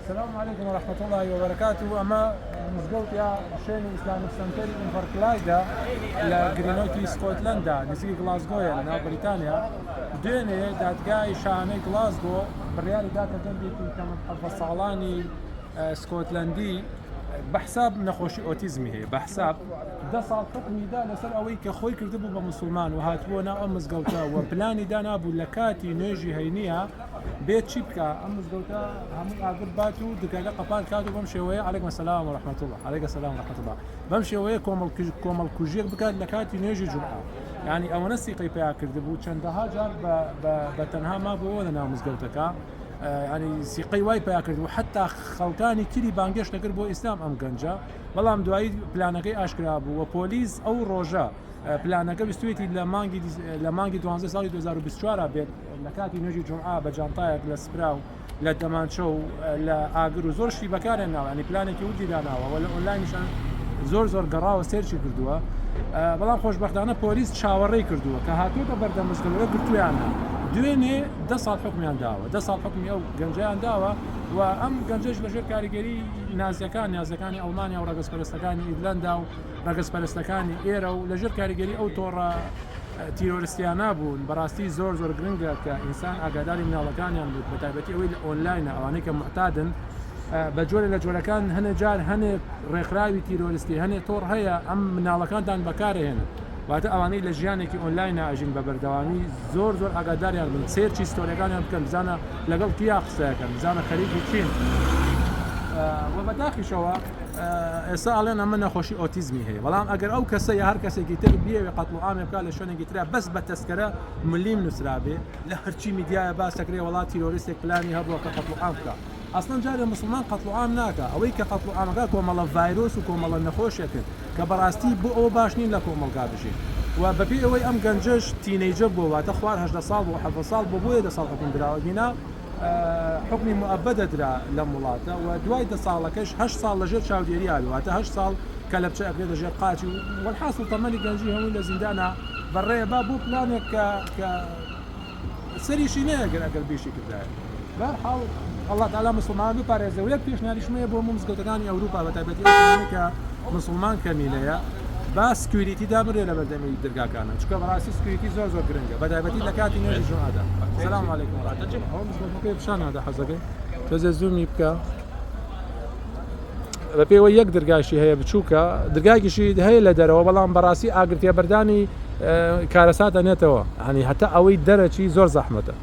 سلام علیکم و رحمة اللە و بەرەکاته ئەمە مزگەوت یا شوێنی ئیسلامیک سەنتەری ئینڤەرکلایدە لە گرینۆکی سکۆتلەندا نزیکی گڵاسگۆیە لە ناو بەریتانیا دوێنێ دادگای شانەی گڵاسگۆ بڕیاری دا کە گەنجێکی تەمەن 17 ساڵانی سکۆتلەندی بە حساب نەخۆشی ئۆتیزمی هەیە بە حساب دە ساڵ حکومی دا لەسەر ئەوەی کە خۆی کردبوو بە مسلمان و هاتبووە ناو ئەم مزگەوتە و پلانی دانابوو لە کاتی نوێژی هەینیە بێت چی بکا ئەم مزگەوتە هەمووی ئاگر بات و دکەکە قەپات کات و بەم شێوەیە علیکم السلام و رحمة الله علیک السلام و رحمة الله بەم شێوەیە کۆمەڵ کۆمەڵ کوژیەک بکات لە کاتی نوێژی جومعە یعنی ئەوەنە سیقەی پیا کردبوو چەندەها جار بە تەنها مابووەوە لە ناو مزگەوتەکە ینی سیقەی وای پیا کرد و حتا خەڵکانی تری بانگێش دەکرد بۆ ئیسلام ئەم گەنجە بەڵام دوایی پلانەکەی ئاشکرا بوو و پۆلیس ئەو ڕۆژە پلانەکە ویستوێتی لە مانگی لە مانگی دوانزە ساڵی 2024 بێت لە کاتی نوێژی جومعە بە جانتایەک لە سپرا و لە دەمانچە و لە ئاگر و زۆر شتی بەکارێن ناوە ینی پلانێکی وردی داناوە و لە ئۆنلاینیشان زۆر زۆر گەڕاوە search ی کردووە بەڵام خۆشبەختانە پۆلیس چاوەڕێی کردووە کە هاتووەتە بەردەم مزگەوتەکە گرتویانە دوێنێ دە ساڵ حکمیان داوە دە ساڵ حکمی ئەو گەنجیان داوە و ئەم گەنجەش لەژێر کاریگەری نازیەکان نازەکانی ئەڵمانیا و ڕەگەزپەرستەکانی ئیرلەندا و ڕەگەزپەرستەکانی ئێرە و لەژێر کاریگەری ئەو تۆڕە تیرۆرستیانە بوون بەڕاستی زۆر زۆر گرنگە کە ئینسان ئاگاداری مناڵەکانیان بوو بە تایبەتی ئەوەی لە ئۆنلاینە ئەوانەی کە معتادن بە جۆرە لە جۆرەکان هەنێ جار هەنێ ڕێکخراوی تیرۆرستی هەنێ تۆڕ هەیە ئەم مناڵەکانتان بەکارهێنن واتە ئەوانەی لە ژیانێکی ئۆنلاینە ئەژین بە بەردەوامی زۆر زۆر ئاگاداریان بن search ی story ەکانیان بکەن بزانە لەگەڵ کیا قسەکەن بزانە خەریکی چین و بەداخیشەوە ئێستا ئەڵێن ئەمە نەخۆشی ئۆتیزمی هەیە بەڵام ئەگەر ئەو کەسە یا هەر کەسێکی تر بیەوێ قەتڵ و عامێ بکات لە شوێنێکی ترا بەس بە تەسکەرە ملیم نووسرابێ لە هەرچی میدیایە باس دەکرێ وەڵا تیرۆریستێک پلانی هەبووە کە قەتڵ و عام بکا ئەسڵەن جارێ موسڵمان قەتڵ و عام ناکا ئەوەی کە قەتڵ و عامەکە کۆمەڵە ڤایرۆس و کۆمەڵە نەخۆشێکن کە بەڕاستی بۆ ئەوە باش نین لە کۆمەڵگا بژین و بەپێی ئەوەی ئەم گەنجەش teenager بووە واتە خوار 18 ساڵ بووە 17 ساڵ بووە بۆیە دە ساڵ حوکم دراوە گینا حوکمی موئەبەدە درا لەم وڵاتە و دوای دە ساڵەکەش هەشت ساڵ لەژێر چاودێرییا بێ واتە هەشت ساڵ کەلەپچە ئەکرێتە ژێر قاچی و وەلحاسڵ تەمەنی گەنجی هەمووی لە زیندانا بەڕێیە با بۆ پلانێک کە کە سەریشی نەیەگرت ئەگەر بیشی کردایە بەهەرحاڵ اللە تعالی مسوڵمانان بپارێزێ و یەک پێشنیاریشم هەیە بۆ هەموو مزگەوتەکانی ئەوروپا بە تایبەتی ئەو شوێنانەی کە مسوڵمان کەمینەیە با security دابنرێ لە بەردەمی درگاکانە چونکە بەڕاستی security زۆر زۆر گرنگە بە تایبەتی لە کاتی نوێژی جومعەدا سلام علیکم و رحمە الله ئەوە مزگەوتەکەی پیشان نادا حەزەکەی تۆزێ zoom ی بکە بە پێوە یەک درگاشی هەیە بچووکە درگاکیشی هەیە لە دەرەوە بەڵام بەڕاستی ئاگرتێبەردانی کارەساتە نێتەوە هەنی هەتا ئەوەی دەرەچی زۆر زەحمەتە.